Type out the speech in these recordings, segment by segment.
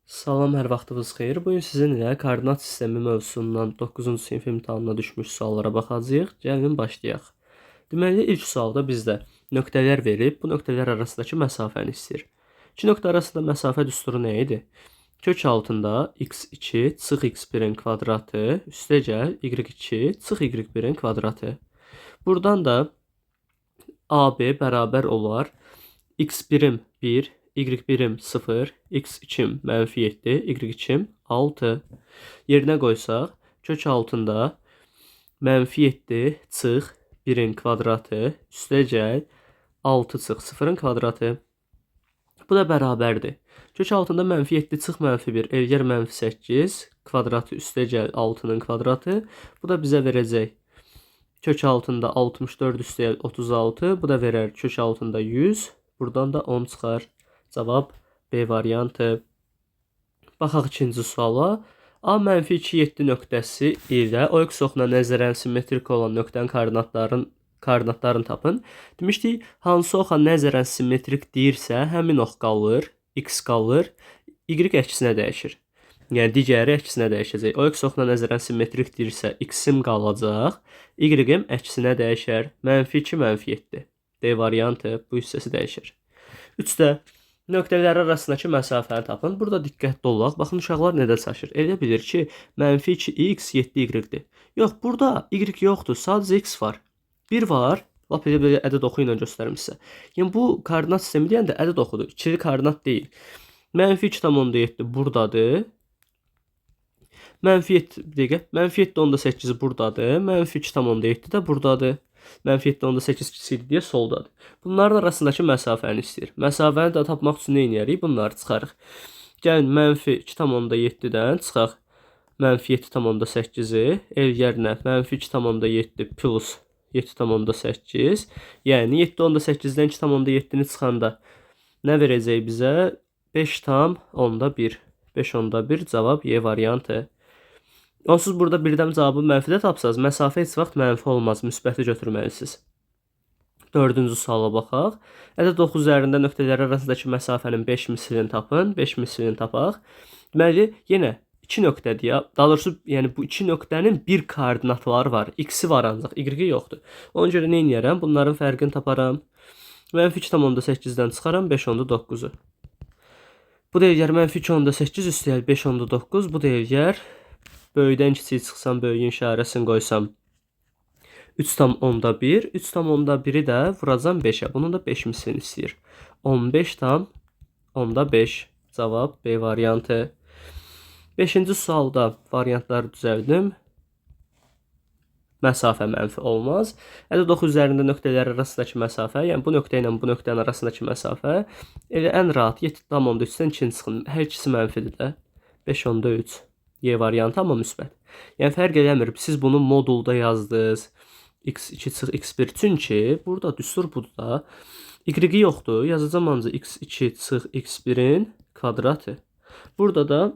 Salam, hər vaxtınız xeyir. Bu gün sizinlə koordinat sistemi mövzusundan 9-cu sinif imtahanına düşmüş suallara baxacağıq. Gəlin başlayaq. Deməli, ilk sualda bizdə nöqtələr verib, bu nöqtələr arasındakı məsafəni istəyir. İki nöqtə arasında məsafə düsturu nə idi? Kök altında x2 çıx x1-in kvadratı üstəgəl y2 çıx y1-in kvadratı. Buradan da AB bərabər olar x1-im 1, y1-im 0, x2-im mənfi 7, y2-im 6. Yerinə qoysaq, kök altında mənfi 7 çıx 1-in kvadratı üstəgəl 6 çıx 0-ın kvadratı. Bu da bərabərdir. Kök altında mənfi 7 çıx mənfi 1 eləyər mənfi 8 kvadratı üstəgəl 6-nın kvadratı. Bu da bizə verəcək kök altında 64 üstəgəl 36. Bu da verər kök altında 100. Buradan da 10 çıxar. Cavab B variantı. Baxaq ikinci suala. A mənfi 2, 7 nöqtəsi ilə OX oxuna nəzərən simmetrik olan nöqtənin koordinatlarını tapın. Demişdik, hansı oxa nəzərən simmetrik deyirsə, həmin ox qalır, x qalır, y əksinə dəyişir. Yəni digəri əksinə dəyişəcək. OX oxuna nəzərən simmetrik deyirsə, x-im qalacaq, y-im əksinə dəyişər. Mənfi 2, mənfi 7. D variantı, bu hissəsi dəyişir. 3-də nöqtələr arasındakı məsafəni tapın. Burada diqqətli olaq. Baxın, uşaqlar nədə çaşır? Elə bilir ki, mənfi 2x 7y-dir. Yox, burada y yoxdur, sadəcə x var. 1 var. Lap elə belə ədəd oxu ilə göstərmişsə. Yəni bu koordinat sistemi deyəndə ədəd oxudur. İkili koordinat deyil. Mənfi 2,7 buradadır. Mənfi 7, bir dəqiqə. Mənfi 7,8 buradadır. Mənfi 2,7 də buradadır. Mənfi 7,8 kiçikdir deyə soldadır. Bunların arasındakı məsafəni istəyir. Məsafəni də tapmaq üçün nə edərik? Bunları çıxarıq. Gəlin mənfi 2,7-dən çıxaq. Mənfi 7,8-i eləyər nə? Mənfi 2,7 plus 7,8. Yəni 7,8-dən 2,7-ni çıxanda nə verəcək bizə? 5,1. 5,1 cavab Y variantı. Onsuz burada birdən cavabı mənfidə tapsanız, məsafə heç vaxt mənfi olmaz, müsbəti götürməlisiniz. Dördüncü suala baxaq. Ədəd 9 üzərində nöqtələr arasındakı məsafənin 5 mislini tapın. 5 mislini tapaq. Deməli, yenə 2 nöqtədir ya. Daha doğrusu, yəni bu iki nöqtənin bir koordinatları var. X-i var ancaq, Y-i yoxdur. Ona görə nə edərəm? Bunların fərqini taparam. Mənfi 2,8-dən çıxaram 5,9-u. Bu da eləyər mənfi 2,8 üstəgəl 5,9. Bu da eləyər böyükdən kiçik çıxsam, böyüyün işarəsini qoysam 3,1. 3,1-i də vuracam 5-ə. Bunun da 5 mislini istəyir. 15,5 cavab B variantı. 5-ci sualda variantları düzəldim. Məsafə mənfi olmaz. Ədəd oxu üzərində nöqtələr arasındakı məsafə, yəni bu nöqtə ilə bu nöqtənin arasındakı məsafə elə ən rahat 7,3-dən 2-ni çıxın. Hər ikisi mənfidir də. 5,3. Y variantı, amma müsbət. Yəni fərq eləmir. Siz bunu modulda yazdınız. X2 çıx x1. Çünki burada düstur budur da. Y yoxdur. Yazacağam ancaq x2 çıx x1-in kvadratı. Burada da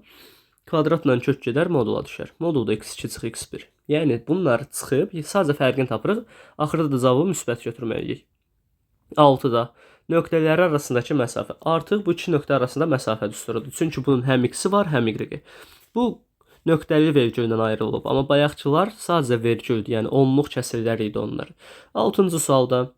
kvadratla kök gedər, modula düşər. Modulda x2 çıx x1. Yəni bunlar çıxıb, sadəcə fərqini tapırıq. Axırda da cavabı müsbət götürməliyik. 6-da nöqtələri arasındakı məsafə. Artıq bu iki nöqtə arasında məsafə düsturudur. Çünki bunun həm x-i var, həm y-i. Bu nöqtəli vergüllə ayrılıb. Amma bayaqçılar sadəcə vergüldür, yəni onluq kəsirlər idi onlar. 6-cı sualda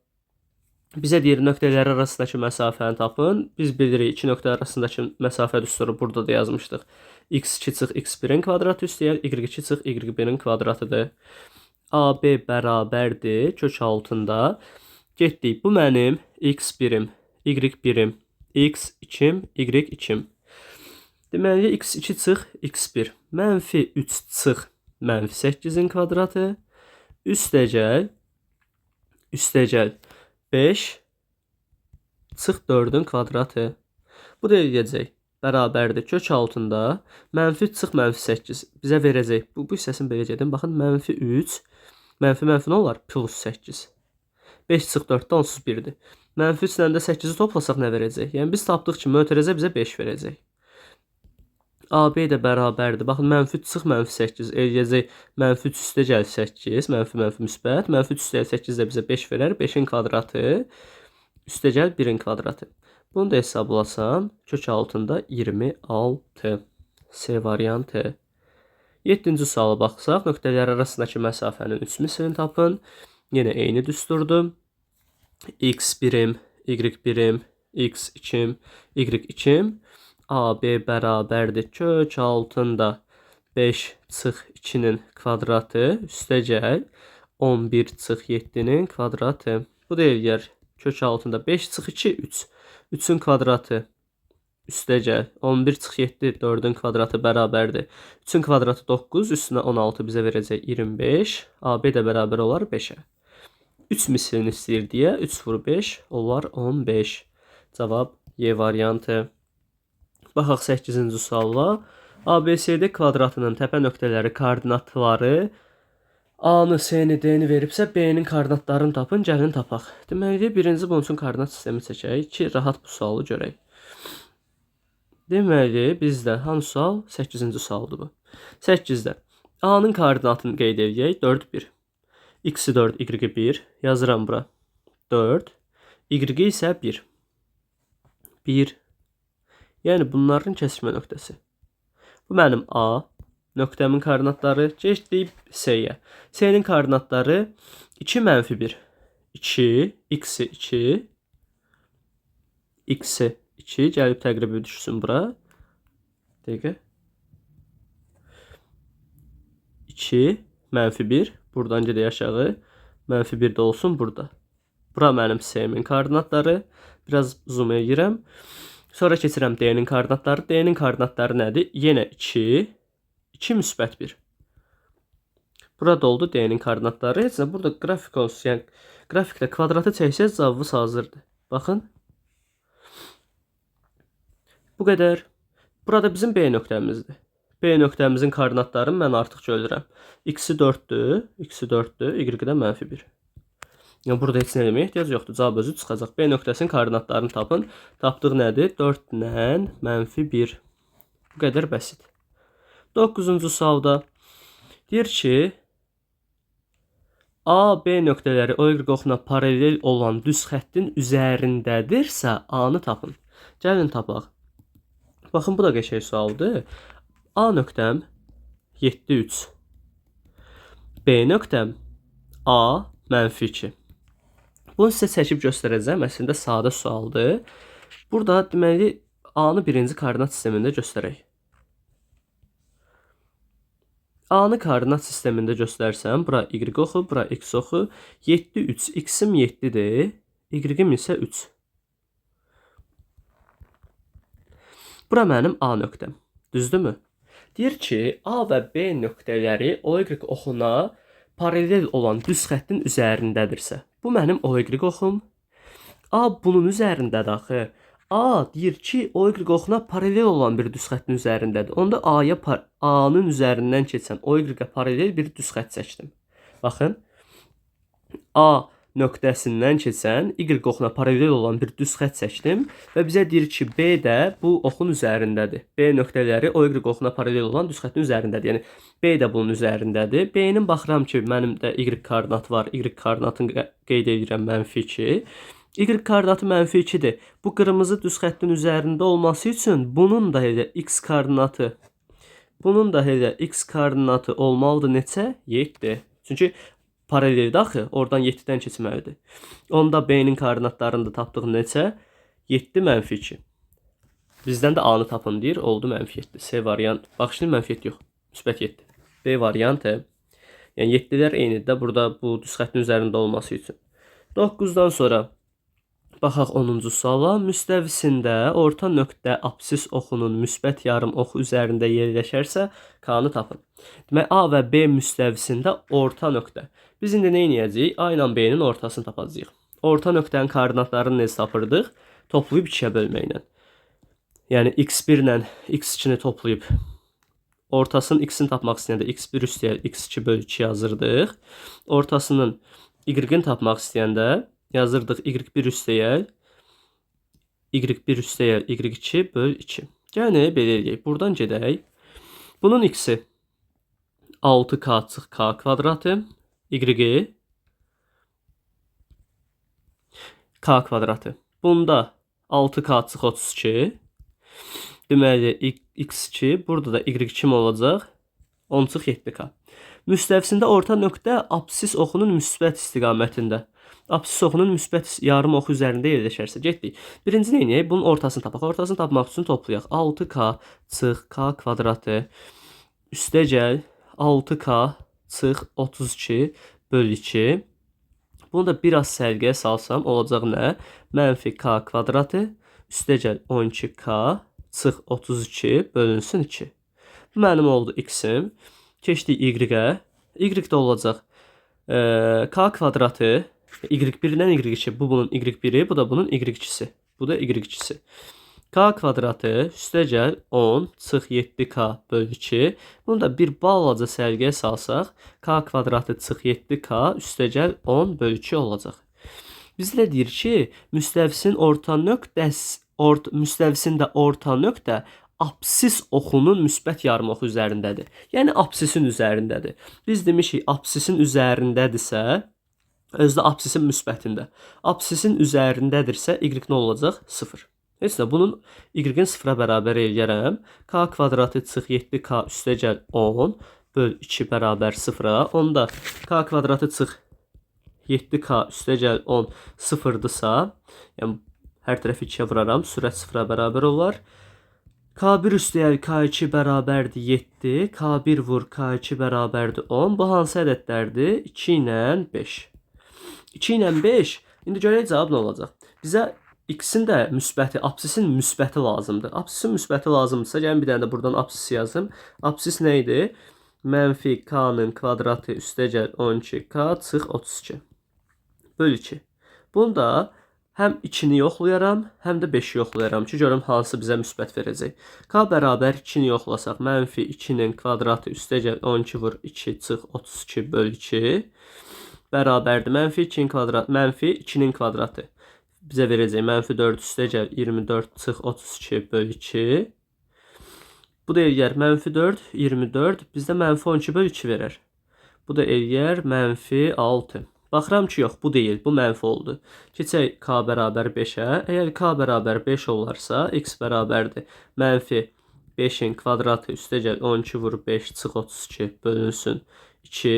bizə deyir nöqtələr arasındakı məsafəni tapın. Biz bilirik iki nöqtə arasındakı məsafə düsturu burada da yazmışdıq. X2 çıx x1-in kvadratı üstəgəl y2 çıx y1-in kvadratıdır. AB bərabərdir kök altında. Getdik. Bu mənim x1-im, y1-im, x2-im, y2-im. Deməli, x2 çıx x1 mənfi 3 çıx mənfi 8-in kvadratı üstəgəl 5 çıx 4-ün kvadratı. Bu da eləyəcək. Bərabərdir. Kök altında mənfi 3 çıx mənfi 8 bizə verəcək. Bu hissəsini belə gedim. Baxın, mənfi 3 mənfi mənfi nə olar? Plus 8. 5 çıx 4-də onsuz 1-dir. Mənfi 3 ilə də 8-i toplasaq nə verəcək? Yəni biz tapdıq ki, mötərizə bizə 5 verəcək. AB də bərabərdir. Baxın, mənfi 3 çıx mənfi 8 eləyəcək. Mənfi 3 üstəgəl 8, mənfi mənfi müsbət. Mənfi 3 üstəgəl 8 də bizə 5 verər. 5-in kvadratı üstəgəl 1-in kvadratı. Bunu da hesablasam, kök altında 26. C variantı. 7-ci suala baxsaq, nöqtələr arasındakı məsafənin 3 mislini tapın. Yenə eyni düsturdur. X birim, Y birim, X 2, Y 2, AB bərabərdir kök altında 5 çıx 2-nin kvadratı üstəgəl 11 çıx 7-nin kvadratı. Bu da eləyər kök altında 5 çıx 2, 3. 3-ün kvadratı üstəgəl 11 çıx 7, 4-ün kvadratı bərabərdir. 3-ün kvadratı 9, üstünə 16 bizə verəcək 25. AB də bərabər olar 5-ə. 3 mislini istəyir deyə 3 vur 5 olar 15. Cavab Y variantı. Baxaq 8-ci suala. ABCD kvadratının təpə nöqtələri koordinatları A-nı, C-ni, D-ni veribsə, B-nin koordinatlarını tapın, gəlin tapaq. Deməli, birinci bunun üçün koordinat sistemi çəkək ki, rahat bu sualı görək. Deməli, bizdə hansı sual? 8-ci sualdır bu. 8-də A-nın koordinatını qeyd edək. 4, 1. X-i 4, Y-i 1. Yazıram bura. 4. Y-i isə 1. 1. Yəni, bunların kəsişmə nöqtəsi. Bu mənim A nöqtəmin koordinatları. Keçdik C-yə. C-nin koordinatları 2 mənfi 1. 2, X-i 2, X-i 2. Gəlib təqribi düşsün bura. Dəqiqə. 2, mənfi 1. Buradan gedək aşağı. Mənfi 1 də olsun burada. Bura mənim C-min koordinatları. Biraz zoom eləyirəm. Sonra keçirəm D-nin koordinatları. D-nin koordinatları nədir? Yenə 2, 2 müsbət 1. Burada oldu D-nin koordinatları. Heç nə, burada qrafik olsun. Yəni, qrafikdə kvadratı çəksəz cavabınız hazırdır. Baxın. Bu qədər. Burada bizim B nöqtəmizdir. B nöqtəmizin koordinatlarını mən artıq görürəm. X-i 4-dür, X-i 4-dür, Y-i də mənfi 1. Yəni, burada heç nə eləməyə ehtiyac yoxdur. Cavab özü çıxacaq. B nöqtəsinin koordinatlarını tapın. Tapdıq nədir? 4 ilə mənfi 1. Bu qədər bəsit. 9-cu sualda deyir ki, A, B nöqtələri OY oxuna paralel olan düz xəttin üzərindədirsə, A-nı tapın. Gəlin tapaq. Baxın, bu da qəşəng sualdır. A nöqtəm 7, 3. B nöqtəm A mənfi 2. Bunu sizə çəkib göstərəcəm. Əslində sadə sualdır. Burada deməli A-nı birinci koordinat sistemində göstərək. A-nı koordinat sistemində göstərsəm, bura Y oxu, bura X oxu. 7, 3. X-im 7-dir. Y-im isə 3. Bura mənim A nöqtəm. Düzdürmü? Deyir ki, A və B nöqtələri OY oxuna paralel olan düz xəttin üzərindədirsə. Bu mənim OY oxum. A bunun üzərindədir axı. A deyir ki, OY oxuna paralel olan bir düz xəttin üzərindədir. Onda A-nın üzərindən keçən OY-ə paralel bir düz xətt çəkdim. Baxın. A nöqtəsindən keçən Y oxuna paralel olan bir düz xətt çəkdim və bizə deyir ki, B də bu oxun üzərindədir. B nöqtələri OY oxuna paralel olan düz xəttin üzərindədir. Yəni B də bunun üzərindədir. B-nin baxıram ki, mənim də Y koordinatı var. Y koordinatını qeyd edirəm mənfi 2. Y koordinatı mənfi 2-dir. Bu qırmızı düz xəttin üzərində olması üçün bunun da elə X koordinatı, bunun da elə X koordinatı olmalıdır neçə? 7. Çünki paraleldir axı, oradan 7-dən keçməlidir. Onda B-nin koordinatlarını da tapdıq neçə? 7 mənfi 2. Bizdən də A-nı tapın deyir, oldu mənfi 7. C variant. Bax, şimdi mənfi 7 yox, müsbət 7. B variantı. Yəni 7-lər eynidir də burada bu düz xəttin üzərində olması üçün. 9-dan sonra baxaq 10-cu suala. Müstəvisində orta nöqtə absis oxunun müsbət yarım oxu üzərində yerləşərsə, K-nı tapın. Demək, A və B müstəvisində orta nöqtə. Biz indi nə edəcəyik? A ilə B-nin ortasını tapacağıq. Orta nöqtənin koordinatlarını necə tapırdıq? Toplayıb 2-yə bölməklə. Yəni, x1 ilə x2-ni toplayıb ortasının x-ini tapmaq istəyəndə x1 üstəyə x2 bölü 2 yazırdıq. Ortasının y-ini tapmaq istəyəndə yazırdıq y1 üstəyə y1 üstəyə y2 böl 2. Yəni, belə eləyək. Buradan gedək. Bunun x-i 6k çıx k kvadratı, y-i k kvadratı. Bunda 6K çıx 32. Deməli, x2, burada da y2 olacaq? 10 çıx 7K. Müstəvisində orta nöqtə absis oxunun müsbət istiqamətində. Absis oxunun müsbət yarım oxu üzərində yerləşərsə, getdik. Birinci nə edək? Bunun ortasını tapaq. Ortasını tapmaq üçün toplayaq. 6K çıx K kvadratı üstəgəl 6K çıx 32 böl 2. Bunu da biraz səliqəyə salsam olacaq nə? Mənfi K kvadratı üstəgəl 12K çıx 32 bölünsün 2. Bu mənim oldu x-im. Keçdik y-ə. Y də olacaq K kvadratı y1-dən y2. Bu bunun y1-i, bu da bunun y2-si. Bu da y2-si. K kvadratı üstəgəl 10 çıx 7K böl 2. Bunu da bir balaca səliqəyə salsaq, K kvadratı çıx 7K üstəgəl 10 böl 2 olacaq. Bizdə deyir ki, müstəvisin orta nöqtəsi, müstəvisində orta nöqtə absis oxunun müsbət yarım oxu üzərindədir. Yəni absisin üzərindədir. Biz demişik absisin üzərindədirsə, özdə absisin müsbətində. Absisin üzərindədirsə y nə olacaq? 0. Heç nə, bunun y-in 0-a bərabər eləyərəm. K kvadratı çıx 7K üstəgəl 10 böl 2 bərabər 0-a. Onda K kvadratı çıx 7K üstəgəl 10 0-dırsa, yəni hər tərəfi 2-yə vuraram, sürət 0-a bərabər olar. K1 üstəgəl K2 bərabərdir 7. K1 vur K2 bərabərdir 10. Bu hansı ədədlərdir? 2 ilə 5. 2 ilə 5. İndi görək cavab nə olacaq? Bizə x-in də müsbəti, absisin müsbəti lazımdır. Absisin müsbəti lazımdırsa, gəlin bir dənə də buradan absis yazım. Absis nə idi? Mənfi k-nın kvadratı üstəgəl 12k çıx 32. Böl 2. Bunu da həm 2-ni yoxlayaram, həm də 5-i yoxlayaram ki, görüm hansı bizə müsbət verəcək. K bərabər 2-ni yoxlasaq, mənfi 2-nin kvadratı üstəgəl 12 vur 2 çıx 32 böl 2 bərabərdir. Mənfi 2-nin kvadratı, mənfi 2-nin kvadratı bizə verəcək mənfi 4 üstəgəl 24 çıx 32 böl 2. Bu da eləyər mənfi 4, 24, bizdə mənfi 12 böl 2 verər. Bu da eləyər mənfi 6. Baxıram ki, yox, bu deyil, bu mənfi oldu. Keçək K bərabər 5-ə. Əgər K bərabər 5 olarsa, x bərabərdir. Mənfi 5-in kvadratı üstəgəl 12 vur 5 çıx 32 bölünsün 2.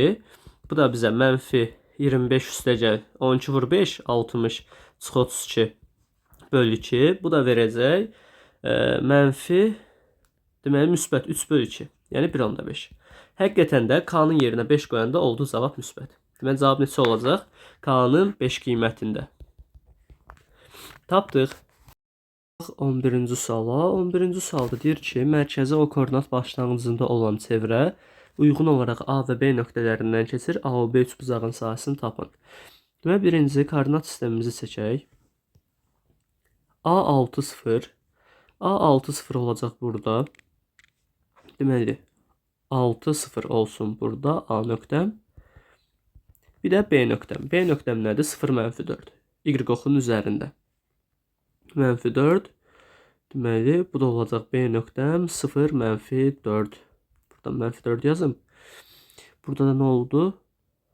Bu da bizə mənfi 25 üstəgəl 12 vur 5 60 çıx 32 böl 2. Bu da verəcək mənfi, deməli müsbət 3 böl 2. Yəni 1,5. Həqiqətən də K-nın yerinə 5 qoyanda oldu cavab müsbət. Deməli, cavab neçə olacaq? K-nın 5 qiymətində. Tapdıq. 11-ci suala. 11-ci sualda deyir ki, mərkəzi o koordinat başlanğıcında olan çevrə uyğun olaraq A və B nöqtələrindən keçir. A o B üçbucağın sahəsini tapın. Deməli, birinci koordinat sistemimizi çəkək. A6 0. A6 0 olacaq burada. Deməli, 6 0 olsun burada A nöqtəm. Bir də B nöqtəm. B nöqtəm nədir? 0 mənfi 4. Y oxunun üzərində. Mənfi 4. Deməli, bu da olacaq B nöqtəm 0 mənfi 4. Buradan mənfi 4 yazım. Burada da nə oldu?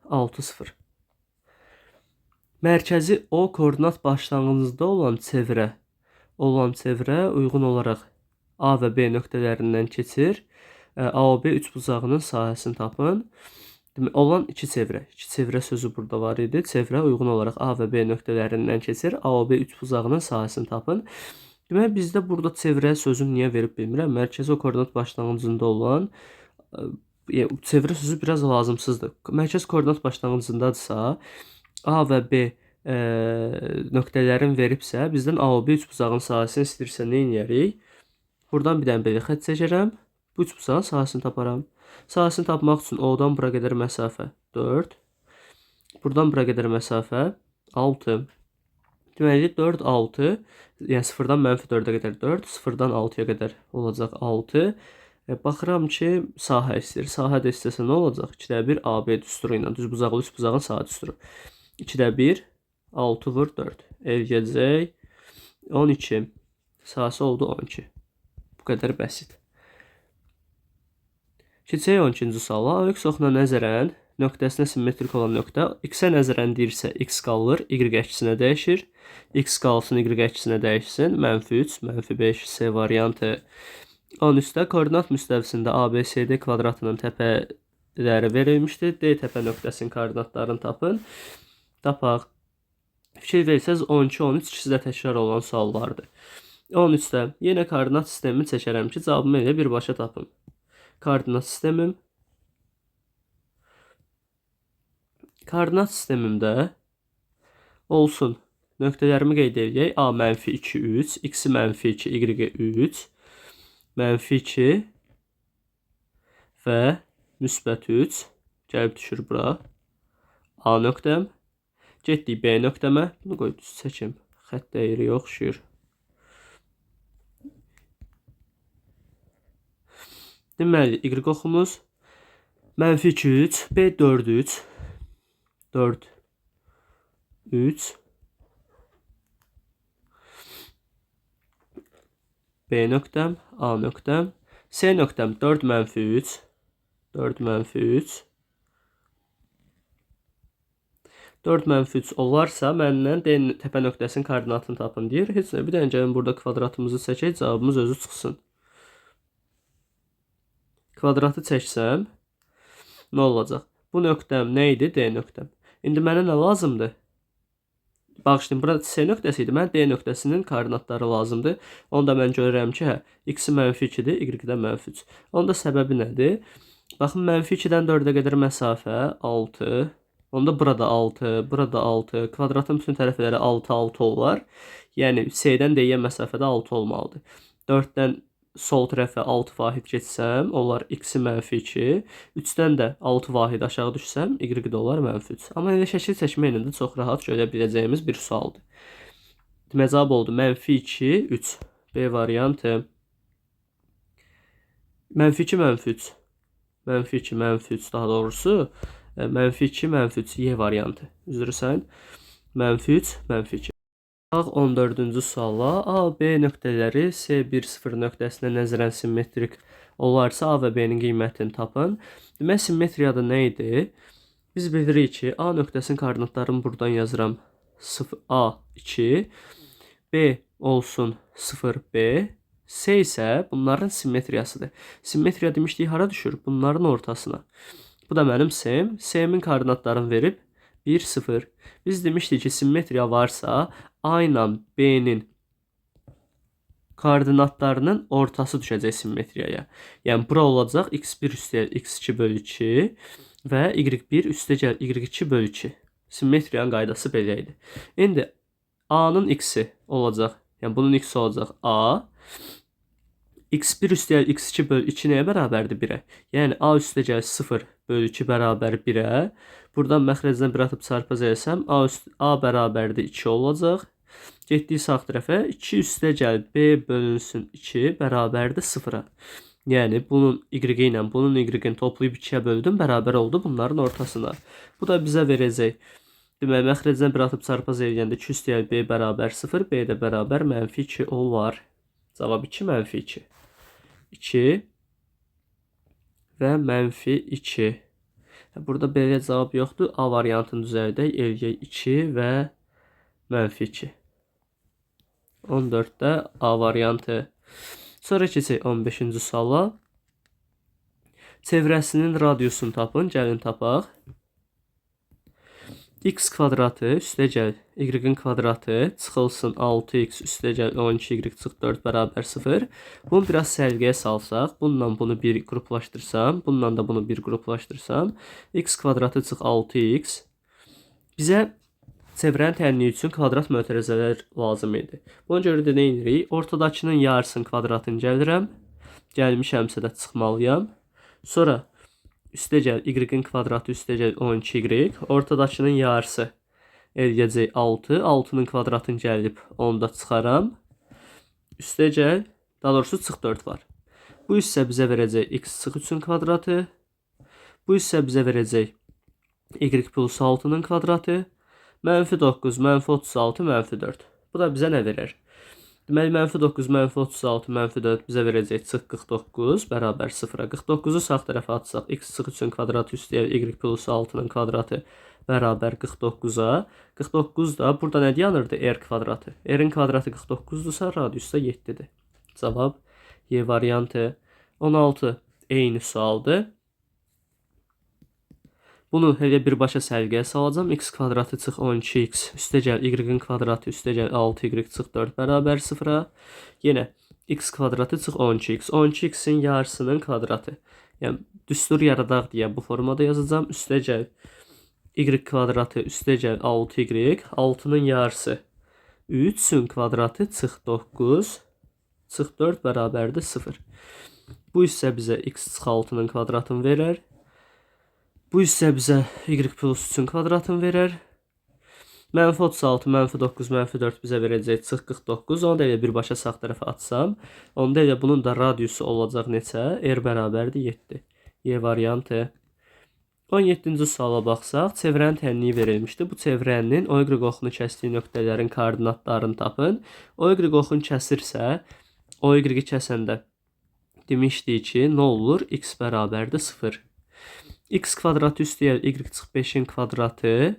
6 0. Mərkəzi O koordinat başlanğıcında olan çevrə uyğun olaraq A və B nöqtələrindən keçir. AOB üçbucağının sahəsini tapın. Demək, olan iki çevrə. İki çevrə sözü burada var idi. Çevrə uyğun olaraq A və B nöqtələrindən keçir. AOB üçbucağının sahəsini tapın. Demək, bizdə burada çevrə sözünü niyə verib bilmirəm. Mərkəzi o koordinat başlanğıcında olan çevrə sözü biraz lazımsızdır. Mərkəz koordinat başlanğıcındadırsa, A və B nöqtələrin veribsə, bizdən AOB üçbucağın sahəsini istəyirsə nə edərik? Buradan bir dənə belə xətt çəkərəm. Bu üçbucağın sahəsini taparam. Sahəsini tapmaq üçün O-dan bura qədər məsafə 4. Buradan bura qədər məsafə 6. Deməli 4, 6. Yəni 0-dan mənfi 4-ə qədər 4, 0-dan 6-ya qədər olacaq 6. Baxıram ki, sahə istəyir. Sahə də istəsə nə olacaq? 2-də 1 AB düsturu ilə düzbucaqlı üçbucağın sahə düsturu. 2-də 1 6 vur 4. Eləyəcək 12. Sahəsi oldu 12. Bu qədər bəsit. Keçək 12-ci suala. AX oxuna nəzərən nöqtəsinə simmetrik olan nöqtə x-ə nəzərən deyirsə x qalır, y əksinə dəyişir. X qalsın, y əksinə dəyişsin. Mənfi 3, mənfi 5, C variantı. 13-də koordinat müstəvisində ABCD kvadratının təpələri verilmişdir. D təpə nöqtəsinin koordinatlarını tapın. Tapaq. Fikir versəz 12, 13 ikisi də təkrar olan suallardır. 13-də yenə koordinat sistemimi çəkərəm ki, cavabımı elə birbaşa tapım. Koordinat sistemim. Koordinat sistemimdə olsun. Nöqtələrimi qeyd edək. A mənfi 2, 3, x-i mənfi 2, y-i 3, mənfi 2 və müsbət 3 gəlib düşür bura. A nöqtəm. Getdik B nöqtəmə. Bunu qoy düz çəkim. Xətt dəyiri oxşuyur. Deməli, y oxumuz mənfi 2, 3, B 4, 3, 4, 3, B nöqtəm, A nöqtəm, C nöqtəm 4 mənfi 3, 4 mənfi 3, 4 mənfi 3 olarsa, məndən D təpə nöqtəsinin koordinatını tapın deyir. Heç nə, bir dənə gəlin burada kvadratımızı çəkək, cavabımız özü çıxsın. Kvadratı çəksəm, nə olacaq? Bu nöqtəm nə idi? D nöqtəm. İndi mənə nə lazımdır? Bağışlayın, burada C nöqtəsi idi. Mənə D nöqtəsinin koordinatları lazımdır. Onda mən görürəm ki, hə, x-i mənfi 2-dir, y-də mənfi 3. Onda səbəbi nədir? Baxın, mənfi 2-dən 4-ə qədər məsafə 6. Onda burada 6, burada 6. Kvadratın bütün tərəfləri 6, 6 olar. Yəni, C-dən D-yə məsafədə 6 olmalıdır. 4-dən sol tərəfə 6 vahid keçsəm, olar x-i mənfi 2. 3-dən də 6 vahid aşağı düşsəm, y də olar mənfi 3. Amma elə şəkil çəkməklə də çox rahat görə biləcəyimiz bir sualdır. Demək, cavab oldu mənfi 2, 3. B variantı. Mənfi 2, mənfi 3. Mənfi 2, mənfi 3 daha doğrusu. Mənfi 2, mənfi 3. Y variantı. Üzr istəyirəm. Mənfi 3, mənfi 2. 14-cü suala A, B nöqtələri C1, 0 nöqtəsinə nəzərən simmetrik olarsa A və B-nin qiymətini tapın. Demək, simmetriyada nə idi? Biz bilirik ki, A nöqtəsinin koordinatlarını buradan yazıram. 0, A 2, B olsun 0, B, C isə bunların simmetriyasıdır. Simmetriya demişdik hara düşür? Bunların ortasına. Bu da mənim C-m. C-min koordinatlarını verib 1, 0. Biz demişdik ki, simmetriya varsa A ilə B-nin koordinatlarının ortası düşəcək simmetriyaya. Yəni, bura olacaq x1 üstəgəl x2 bölü 2 və y1 üstəgəl y2 bölü 2. Simmetriyanın qaydası belə idi. İndi A-nın x-i olacaq. Yəni, bunun x-i olacaq A. x1 üstəgəl x2 bölü 2 nəyə bərabərdir? 1-ə. Yəni, A üstəgəl 0 bölü 2 bərabər 1-ə. Buradan məxrəcdən 1 atıb çarpaz eləsəm, A bərabərdir 2 olacaq. Getdik sağ tərəfə, 2 üstəgəl B bölünsün 2 bərabərdir 0-a. Yəni, bunun y ilə bunun y-ni toplayıb 2-yə böldüm, bərabər oldu bunların ortasına. Bu da bizə verəcək. Deməli, məxrəcdən 1 atıb çarpaz eləyəndə 2 üstəgəl B bərabər 0, B də bərabər mənfi 2 olar. Cavab 2, mənfi 2. 2 və mənfi 2. Burada belə cavab yoxdur. A variantını düzəldək. Eləyək 2 və mənfi 2. 14-də A variantı. Sonra keçək 15-ci suala. Çevrəsinin radiusunu tapın. Gəlin tapaq. X kvadratı üstəgəl y-in kvadratı çıxılsın 6x üstəgəl 12y çıx 4 bərabər 0. Bunu biraz səliqəyə salsaq, bununla bunu bir qruplaşdırsam, bununla da bunu bir qruplaşdırsam, x kvadratı çıx 6x. Bizə çevrənin təyinliyi üçün kvadrat mötərizələr lazım idi. Buna görə də nə edirik? Ortadakının yarısının kvadratını gəlirəm. Gəlmişəmsə də çıxmalıyam. Sonra üstəgəl y-in kvadratı üstəgəl 12y. Ortadakının yarısı eləyəcək 6. 6-nın kvadratını gəlib onu da çıxaram. Üstəgəl, daha doğrusu çıx 4 var. Bu hissə bizə verəcək x çıx 3-ün kvadratı. Bu hissə bizə verəcək y plus 6-nın kvadratı. Mənfi 9, mənfi 36, mənfi 4. Bu da bizə nə verər? Deməli, mənfi 9, mənfi 36, mənfi 4 bizə verəcək çıx 49 bərabər 0-a. 49-u sağ tərəfə atsaq, x çıx 3-ün kvadratı üstəgəl y plus 6-nın kvadratı bərabər 49-a. 49 da burada nə dayanırdı? R kvadratı. R-in kvadratı 49-dursa, radius da 7-dir. Cavab Y variantı. 16 eyni sualdır. Bunu elə birbaşa səliqəyə salacağam. X kvadratı çıx 12x üstəgəl y-in kvadratı üstəgəl 6y çıx 4 bərabər 0-a. Yenə x kvadratı çıx 12x. 12x-in yarısının kvadratı. Yəni düstur yaradaq deyə bu formada yazacağam. Üstəgəl y kvadratı üstəgəl 6y. 6-nın yarısı 3-ün kvadratı çıx 9 çıx 4 bərabərdir 0. Bu hissə bizə x çıx 6-nın kvadratını verər. Bu hissə bizə y plus 3-ün kvadratını verər. Mənfi 36, mənfi 9, mənfi 4 bizə verəcək çıx 49. Onu da elə birbaşa sağ tərəfə atsam, onda elə bunun da radiusu olacaq neçə? R bərabərdir 7. Y variantı. 17-ci suala baxsaq, çevrənin tənliyi verilmişdi. Bu çevrənin OY oxunu kəsdiyi nöqtələrin koordinatlarını tapın. OY oxunu kəsirsə, OY-i kəsəndə demişdik ki, nə olur? X bərabərdir 0. X kvadratı üstəgəl y çıx 5-in kvadratı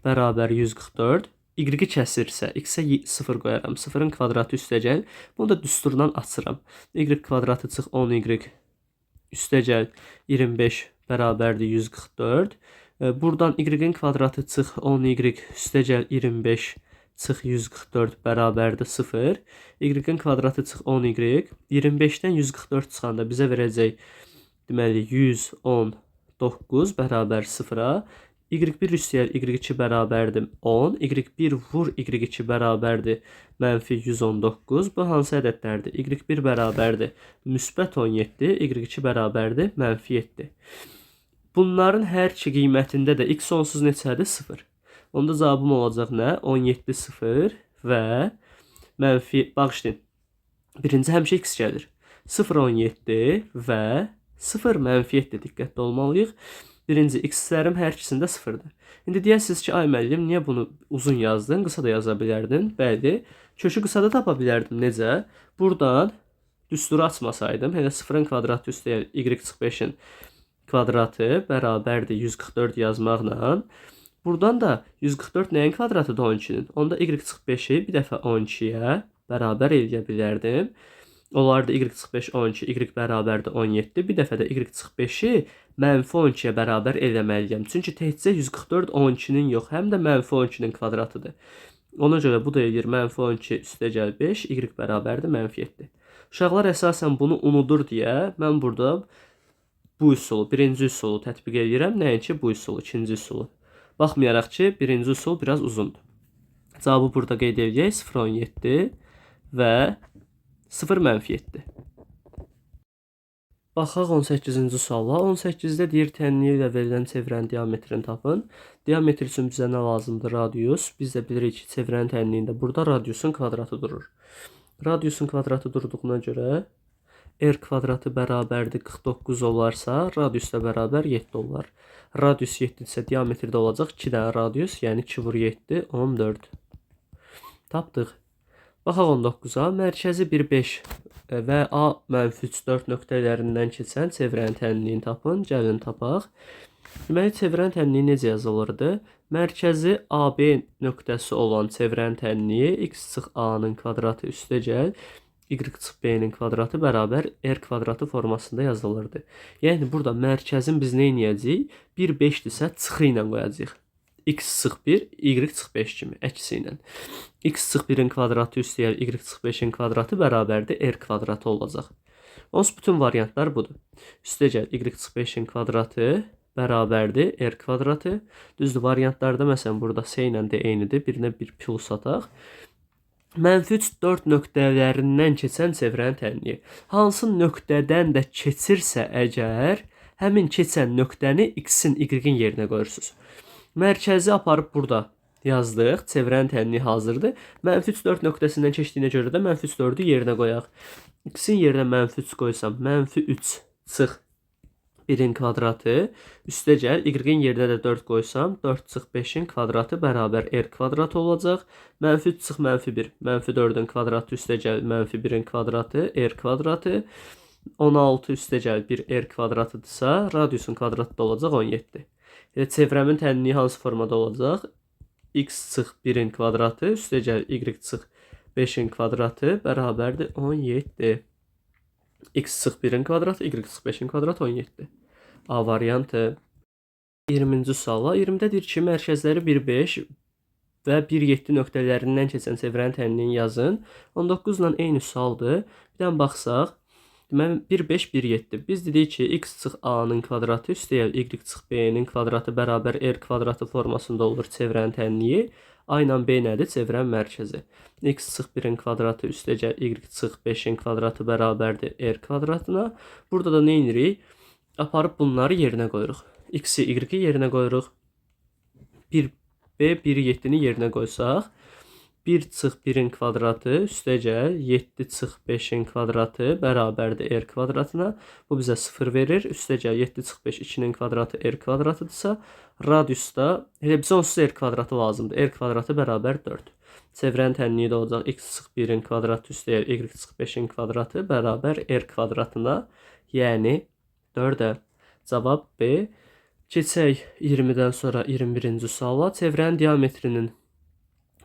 bərabər 144. Y-i kəsirsə, x-ə 0 qoyaram. 0-ın kvadratı üstəgəl. Bunu da düsturla açıram. Y kvadratı çıx 10y üstəgəl 25 bərabərdir 144. Buradan y-in kvadratı çıx 10y üstəgəl 25 çıx 144 bərabərdir 0. Y-in kvadratı çıx 10y. 25-dən 144 çıxanda bizə verəcək deməli 119 bərabər 0-a. Y1 üstəgəl Y2 bərabərdir 10. Y1 vur Y2 bərabərdir mənfi 119. Bu hansı ədədlərdir? Y1 bərabərdir müsbət 17, Y2 bərabərdir mənfi 7. Bunların hər iki qiymətində də x sonsuz neçədir? 0. Onda cavabım olacaq nə? 17 0 və mənfi, bağışlayın. Birinci həmişə x gəlir. 0 17 və 0 mənfi 7 diqqətli olmalıyıq. Birinci x-lərim hər ikisində 0-dır. İndi deyəsiniz ki, ay müəllim, niyə bunu uzun yazdın? Qısa da yaza bilərdin. Bəli, kökü qısa da tapa bilərdim. Necə? Buradan düsturu açmasaydım, elə 0-ın kvadratı üstəgəl y çıx 5-in kvadratı bərabərdir 144 yazmaqla. Buradan da 144 nəyin kvadratıdır 12-nin? Onda y çıx 5-i bir dəfə 12-yə bərabər eləyə bilərdim. Olardı y çıx 5 12, y bərabərdir 17. Bir dəfə də y çıx 5-i mənfi 12-yə bərabər eləməliyəm. Çünki təkcə 144 12-nin yox, həm də mənfi 12-nin kvadratıdır. Ona görə bu da eləyir mənfi 12 üstəgəl 5, y bərabərdir mənfi 7. Uşaqlar əsasən bunu unudur deyə mən burada bu üsulu, birinci üsulu tətbiq eləyirəm, nəinki bu üsulu, ikinci üsulu. Baxmayaraq ki, birinci üsul biraz uzundur. Cavabı burada qeyd edək. 0,17 və 0 mənfi 7. Baxaq 18-ci suala. 18-də deyir tənliyi ilə verilən çevrənin diametrini tapın. Diametr üçün bizə nə lazımdır? Radius. Biz də bilirik ki, çevrənin tənliyində burada radiusun kvadratı durur. Radiusun kvadratı durduğuna görə r kvadratı bərabərdir 49 olarsa, radius da bərabər 7 olar. Radius 7 isə diametrdə olacaq 2 dənə radius, yəni 2 vur 7, 14. Tapdıq. Baxaq 19-a. Mərkəzi 1, 5 və A mənfi 3, 4 nöqtələrindən keçən çevrənin tənliyini tapın. Gəlin tapaq. Deməli, çevrənin tənliyi necə yazılırdı? Mərkəzi AB nöqtəsi olan çevrənin tənliyi x çıx A-nın kvadratı üstəgəl y çıx B-nin kvadratı bərabər r kvadratı formasında yazılırdı. Yəni, burada mərkəzin biz nə edəcəyik? 1, 5-dirsə çıxı ilə qoyacağıq. X çıx 1, y çıx 5 kimi, əksi ilə. X çıx 1-in kvadratı üstəgəl y çıx 5-in kvadratı bərabərdir r kvadratı olacaq. Onsuz bütün variantlar budur. Üstəgəl y çıx 5-in kvadratı bərabərdir r kvadratı. Düzdür, variantlarda məsələn burada c ilə d eynidir. Birinə bir plus ataq. Mənfi 3, 4 nöqtələrindən keçən çevrənin tənliyi. Hansı nöqtədən də keçirsə əgər, həmin keçən nöqtəni x-in, y-in yerinə qoyursunuz. Mərkəzi aparıb burada yazdıq. Çevrənin tənliyi hazırdır. Mənfi 3, 4 nöqtəsindən keçdiyinə görə də mənfi 3, 4-ü yerinə qoyaq. X-in yerinə mənfi 3 qoysam, mənfi 3 çıx 1-in kvadratı üstəgəl y-in yerinə də 4 qoysam 4 çıx 5-in kvadratı bərabər r kvadratı olacaq. Mənfi 3 çıx mənfi 1, mənfi 4-ün kvadratı üstəgəl mənfi 1-in kvadratı r kvadratı. 16 üstəgəl 1 r kvadratıdırsa, radiusun kvadratı da olacaq 17. Elə çevrəmin tənliyi hansı formada olacaq? X çıx 1-in kvadratı üstəgəl y çıx 5-in kvadratı bərabərdir 17. X çıx 1-in kvadratı, y çıx 5-in kvadratı 17. A variantı. 20-ci suala. 20-də deyir ki, mərkəzləri 1, 5 və 1, 7 nöqtələrindən keçən çevrənin tənliyini yazın. 19 ilə eyni sualdır. Bir dənə baxsaq, deməli 1, 5, 1, 7. Biz dedik ki, x çıx a-nın kvadratı üstəgəl y çıx b-nin kvadratı bərabər r kvadratı formasında olur çevrənin tənliyi. A ilə B nədir? Çevrənin mərkəzi. X çıx 1-in kvadratı üstəgəl y çıx 5-in kvadratı bərabərdir r kvadratına. Burada da nə edirik? Aparıb bunları yerinə qoyuruq. X-i, Y-i yerinə qoyuruq. 1, B, 1, 7-ni yerinə qoysaq, 1 çıx 1-in kvadratı üstəgəl 7 çıx 5-in kvadratı bərabərdir r kvadratına. Bu bizə 0 verir. Üstəgəl 7 çıx 5 2-nin kvadratı r kvadratıdırsa, radiusda elə bizə onsuz r kvadratı lazımdır. R kvadratı bərabər 4. Çevrənin tənliyi də olacaq x çıx 1-in kvadratı üstəgəl y çıx 5-in kvadratı bərabər r kvadratına, yəni 4-ə. Cavab B. Keçək 20-dən sonra 21-ci suala. Çevrənin diametrinin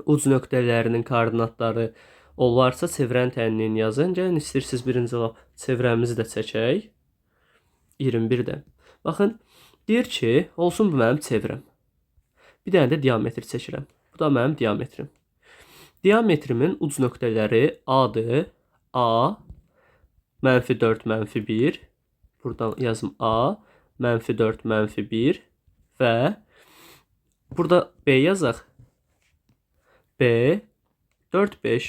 uc nöqtələrinin koordinatları olarsa çevrənin tənliyini yazın. Gəlin istəyirsiniz birinci lap çevrəmizi də çəkək. 21-də. Baxın, deyir ki, olsun bu mənim çevrəm. Bir dənə də diametr çəkirəm. Bu da mənim diametrim. Diametrimin uc nöqtələri A-dır. A, mənfi 4, mənfi 1. Buradan yazım A, mənfi 4, mənfi 1 və burada B yazaq. B, 4, 5.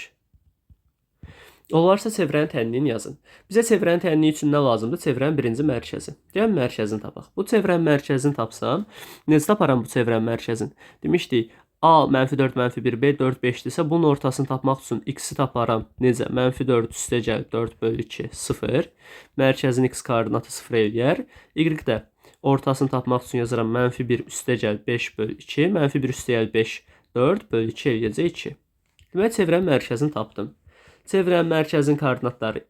Olarsa çevrənin tənliyini yazın. Bizə çevrənin tənliyi üçün nə lazımdır? Çevrənin birinci mərkəzi. Gəlin mərkəzini tapaq. Bu çevrənin mərkəzini tapsam, necə taparam bu çevrənin mərkəzini? Demişdik, A mənfi 4, mənfi 1, B 4, 5-dirsə, bunun ortasını tapmaq üçün x-i taparam. Necə? Mənfi 4 üstəgəl 4 bölü 2, 0. Mərkəzin x koordinatı 0 eləyər. Y də ortasını tapmaq üçün yazıram mənfi 1 üstəgəl 5 bölü 2. Mənfi 1 üstəgəl 5, 4 bölü 2 eləyəcək 2. Deməli, çevrənin mərkəzini tapdım. Çevrənin mərkəzinin koordinatları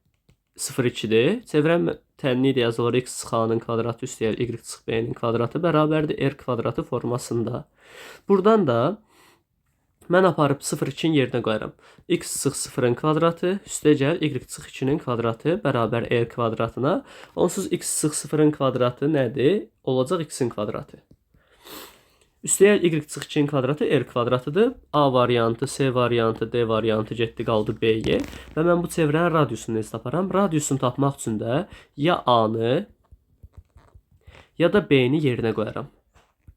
0, 2-dir. Çevrənin tənliyi də yazılır x çıx a-nın kvadratı üstəgəl y çıx b-nin kvadratı bərabərdir r kvadratı formasında. Buradan da mən aparıb 0, 2-nin yerinə qoyaram. X çıx 0-ın kvadratı üstəgəl y çıx 2-nin kvadratı bərabər r kvadratına. Onsuz x çıx 0-ın kvadratı nədir? Olacaq x-in kvadratı. Üstəgəl y çıx 2-nin kvadratı r kvadratıdır. A variantı, C variantı, D variantı getdi qaldı B-yə. Və mən bu çevrənin radiusunu necə taparam? Radiusunu tapmaq üçün də ya A-nı ya da B-ni yerinə qoyaram.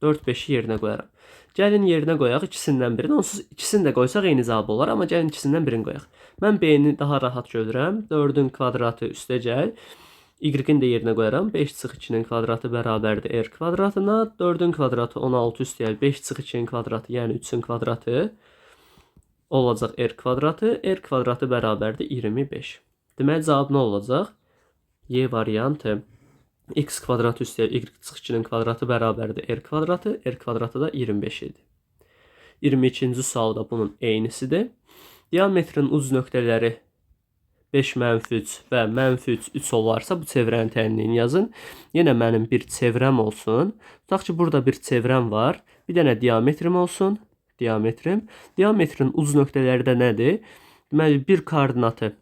4, 5-i yerinə qoyaram. Gəlin yerinə qoyaq ikisindən birini. Onsuz ikisini də qoysaq eyni cavab olar, amma gəlin ikisindən birini qoyaq. Mən B-ni daha rahat görürəm. 4-ün kvadratı üstəgəl y-in də yerinə qoyaram. 5 çıx 2-nin kvadratı bərabərdir r kvadratına. 4-ün kvadratı 16 üstəgəl 5 çıx 2-nin kvadratı, yəni 3-ün kvadratı olacaq r kvadratı. R kvadratı bərabərdir 25. Deməli, cavab nə olacaq? Y variantı. X kvadratı üstəgəl y çıx 2-nin kvadratı bərabərdir r kvadratı. R kvadratı da 25 idi. 22-ci sual da bunun eynisidir. Diametrin uc nöqtələri 5 mənfi 3 və mənfi 3, 3 olarsa bu çevrənin tənliyini yazın. Yenə mənim bir çevrəm olsun. Tutaq ki, burada bir çevrəm var. Bir dənə diametrim olsun. Diametrim. Diametrin uc nöqtələri də nədir? Deməli, bir koordinatı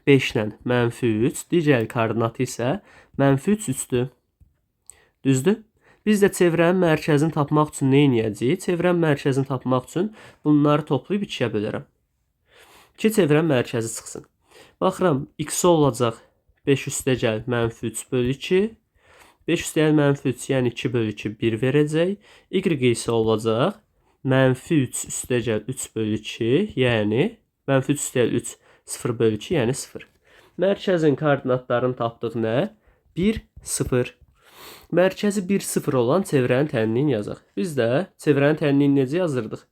5 ilə mənfi 3, digər koordinatı isə mənfi 3, 3-dür. Düzdür? Biz də çevrənin mərkəzini tapmaq üçün nə edəcəyik? Çevrənin mərkəzini tapmaq üçün bunları toplayıb 2-yə bölərəm. Ki, çevrənin mərkəzi çıxsın. Baxıram, x olacaq 5 üstəgəl mənfi 3 bölü 2. 5 üstəgəl mənfi 3, yəni 2 bölü 2, 1 verəcək. Y isə olacaq mənfi 3 üstəgəl 3 bölü 2, yəni mənfi 3 üstəgəl 3, 0 bölü 2, yəni 0. Mərkəzin koordinatlarını tapdıq nə? 1, 0. Mərkəzi 1, 0 olan çevrənin tənliyini yazaq. Biz də çevrənin tənliyini necə yazırdıq?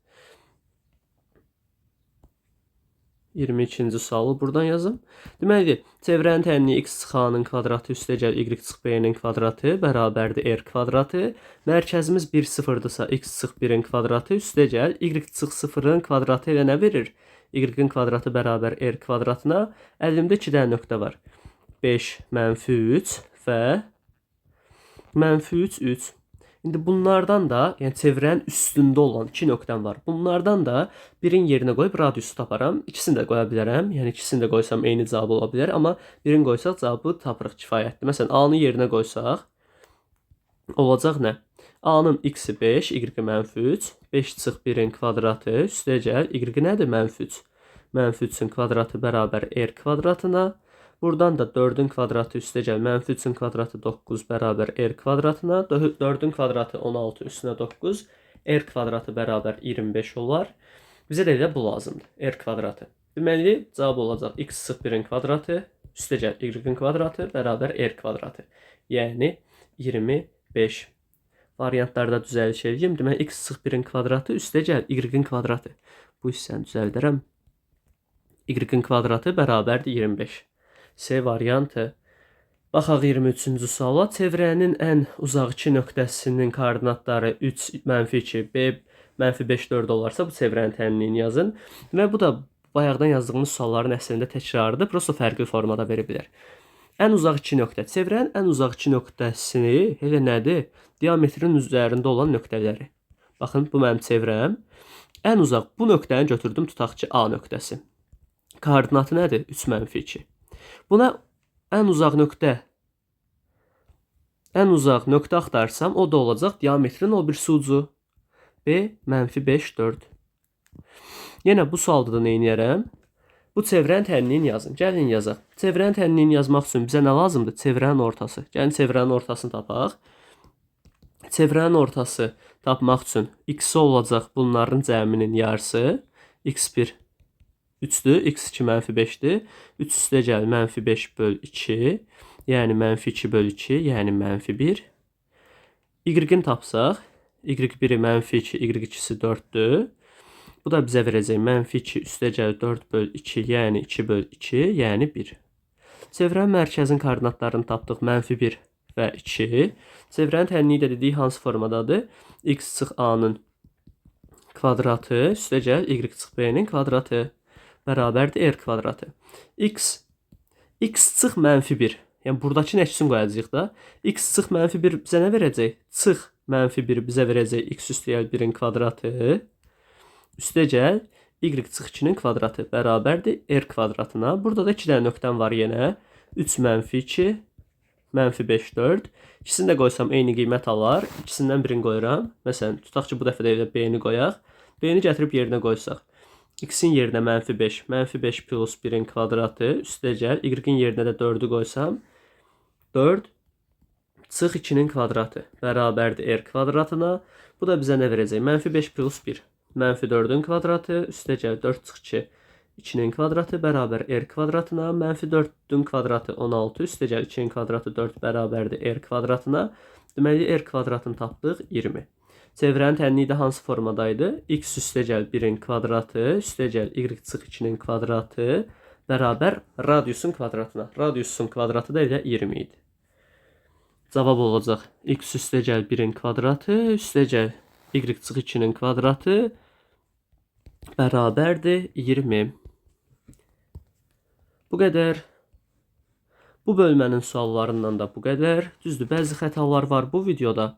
22-ci sualı buradan yazım. Deməli, çevrənin tənliyi x çıx a-nın kvadratı üstəgəl y çıx b-nin kvadratı bərabərdir r kvadratı. Mərkəzimiz 1 0-dırsa x çıx 1-in kvadratı üstəgəl y çıx 0-ın kvadratı elə nə verir? Y-in kvadratı bərabər r kvadratına. Əlimdə 2 dənə nöqtə var. 5, mənfi 3 və mənfi 3, 3. İndi bunlardan da, yəni çevrənin üstündə olan 2 nöqtəm var. Bunlardan da birin yerinə qoyub radiusu taparam. İkisini də qoya bilərəm. Yəni ikisini də qoysam eyni cavab ola bilər, amma birini qoysaq cavabı tapırıq kifayətdir. Məsələn, A-nı yerinə qoysaq olacaq nə? A-nın x-i 5, y-i mənfi 3, 5 çıx 1-in kvadratı üstəgəl y nədir? Mənfi 3. Mənfi 3-ün kvadratı bərabər r kvadratına. Buradan da 4-ün kvadratı üstəgəl mənfi 3-ün kvadratı 9 bərabər r kvadratına. 4-ün kvadratı 16 üstünə 9, r kvadratı bərabər 25 olar. Bizə də elə bu lazımdır, r kvadratı. Deməli, cavab olacaq x çıx 1-in kvadratı üstəgəl y-in kvadratı bərabər r kvadratı. Yəni 25. Variantlarda düzəliş eləyim. Deməli, x çıx 1-in kvadratı üstəgəl y-in kvadratı. Bu hissəni düzəldərəm. Y-in kvadratı bərabərdir 25. C variantı. Baxaq 23-cü suala. Çevrənin ən uzaq iki nöqtəsinin koordinatları 3, mənfi 2, B, mənfi 5, 4 olarsa bu çevrənin tənliyini yazın. Və bu da bayaqdan yazdığımız sualların əslində təkrarıdır. Prosto fərqli formada verə bilər. Ən uzaq iki nöqtə. Çevrənin ən uzaq iki nöqtəsini elə nədir? Diametrin üzərində olan nöqtələri. Baxın, bu mənim çevrəm. Ən uzaq bu nöqtəni götürdüm, tutaq ki, A nöqtəsi. Koordinatı nədir? 3, mənfi 2. Buna ən uzaq nöqtə axtarsam, o da olacaq diametrin o birisi ucu. B, mənfi 5, 4. Yenə bu sualda da nə eləyərəm? Bu çevrənin tənliyini yazın. Gəlin yazaq. Çevrənin tənliyini yazmaq üçün bizə nə lazımdır? Çevrənin ortası. Gəlin çevrənin ortasını tapaq. Çevrənin ortası tapmaq üçün x olacaq bunların cəminin yarısı. x1 3-dür, x2 mənfi 5-dir. 3 üstəgəl mənfi 5 böl 2, yəni mənfi 2 böl 2, yəni mənfi 1. Y-ni tapsaq, y1-i mənfi 2, y2-si 4-dür. Bu da bizə verəcək mənfi 2 üstəgəl 4 böl 2, yəni 2 böl 2, yəni 1. Çevrənin mərkəzin koordinatlarını tapdıq, mənfi 1 və 2. Çevrənin tənliyi də dediyi hansı formadadır? X çıx A-nın kvadratı üstəgəl y çıx B-nin kvadratı bərabərdir r kvadratı. X çıx mənfi 1. Yəni buradakı nəticəsini qoyacağıq da. X çıx mənfi 1 bizə nə verəcək? Çıx mənfi 1 bizə verəcək x üstəgəl 1-in kvadratı üstəgəl y çıx 2-nin kvadratı bərabərdir r kvadratına. Burada da 2 dənə nöqtəm var yenə. 3 mənfi 2, mənfi 5, 4. İkisini də qoysam eyni qiymət alar. İkisindən birini qoyuram. Məsələn, tutaq ki, bu dəfə də elə B-ni qoyaq. B-ni gətirib yerinə qoysaq. X-in yerinə mənfi 5, mənfi 5 plus 1-in kvadratı, üstəgəl Y-in yerinə də 4-ü qoysam, 4 çıx 2-nin kvadratı bərabərdir r kvadratına. Bu da bizə nə verəcək? Mənfi 5 plus 1, mənfi 4-ün kvadratı, üstəgəl 4 çıx 2, 2-nin kvadratı bərabər r kvadratına, mənfi 4-ün kvadratı 16, üstəgəl 2-nin kvadratı 4 bərabərdir r kvadratına. Deməli, r kvadratını tapdıq 20. Çevrənin tənliyi də hansı formadaydı? X üstəgəl 1-in kvadratı, üstəgəl y çıx 2-nin kvadratı bərabər radiusun kvadratına. Radiusun kvadratı da elə 20 idi. Cavab olacaq x üstəgəl 1-in kvadratı, üstəgəl y çıx 2-nin kvadratı bərabərdir 20. Bu qədər. Bu bölmənin suallarından da bu qədər. Düzdür, bəzi xətalar var bu videoda,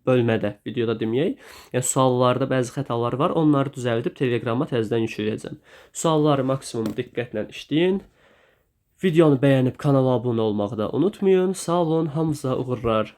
bölmədə, videoda deməyək. Yəni suallarda bəzi xətalar var. Onları düzəldib Telegrama təzədən yükləyəcəm. Sualları maksimum diqqətlə işləyin. Videonu bəyənib kanala abunə olmağı da unutmayın. Sağ olun, hamınıza uğurlar.